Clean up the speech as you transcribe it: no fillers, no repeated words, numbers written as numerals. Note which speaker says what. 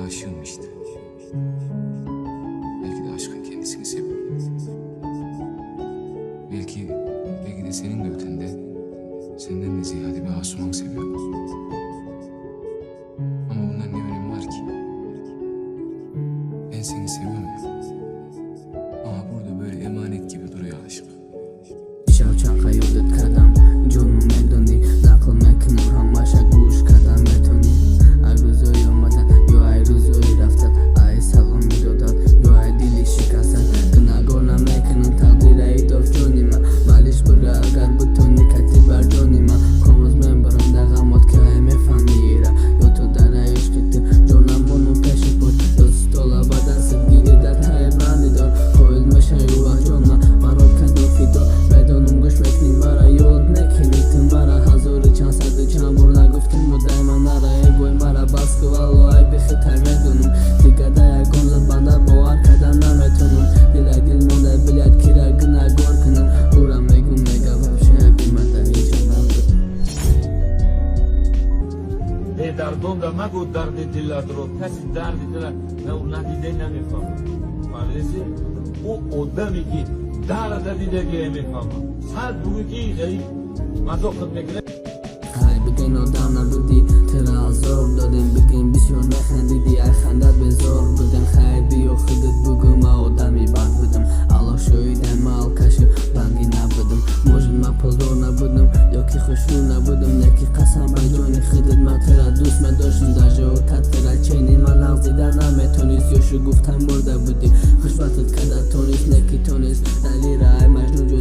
Speaker 1: aşığım işte. Belki de aşkın kendisini seviyorum. Belki, belki de senin de ötende, senden de ziyade bir Asuman seviyorum. Ama bunların ne önemi var ki? Ben seni seviyorum ya. Ama burada böyle emanet gibi duruyor aşk.
Speaker 2: Шав ёдат кардам, ҷону медонӣ, нақл мекунам ҳамаша, гӯш карда метонӣ. Ай рӯзои омадан ё ай рӯзои рафтан, ай саломи додан ё ай дили шикастан, гунаҳгор намекунам тақдира, идоф ҷони ман. Малиш бура, агар бутонӣ, кати бар ҷони ман. Комрӯз мебарам дар ғамот, ки ай мефаҳмӣ ира. Ё то дар ишқи ту ҷонам монум пеши пой, ё стола ба дастат гирӣ, дар таи банди дор қоил мешавӣ вақт ҷон ман барот кардам фидо. Медонам, гӯш мекунӣ мара, ёд мекунӣ ту мара. Ҳазору чанд саду чанд бор нагуфтем будай ман нара. Эй бой, мара бас ку, валло, ай бихитай медонам. Дигар да ягон зат банда бовар кардан наметонам. Дилай дил монда, блять, кира гунаҳгор кунам? Ура мегум, мега, вообще айби ман дар инҷа набуд.
Speaker 3: Бедардонда магӯ дарди дилатро, каси дарди дила надиде намефаҳмад. Фаҳмидеси? Ӯ одаме ки дарда дидагие мефаҳмад. Сад бугӯ ки ғариб мазоқат мекунад.
Speaker 2: Ай бигин, одам набудӣ, тира азоб додем. Бигин, бисёр механдидӣ, ай хандат безор будем. Хай, биё, худат бугӯ, ман одами бад будам. Аллоҳ шоҳиде, ман алкашу банги набудам. Может, ман пулдор набудам ё ки хушрӯ набудам, леки қасам ба ҷони худат, ман тира дӯст медоштам. Даже отат тира чени ман нағз дида наметонист. Ёшу гуфтам, мурда будӣ, хушбахтат карда тонист, неки тонист. Далира ай маҷнун.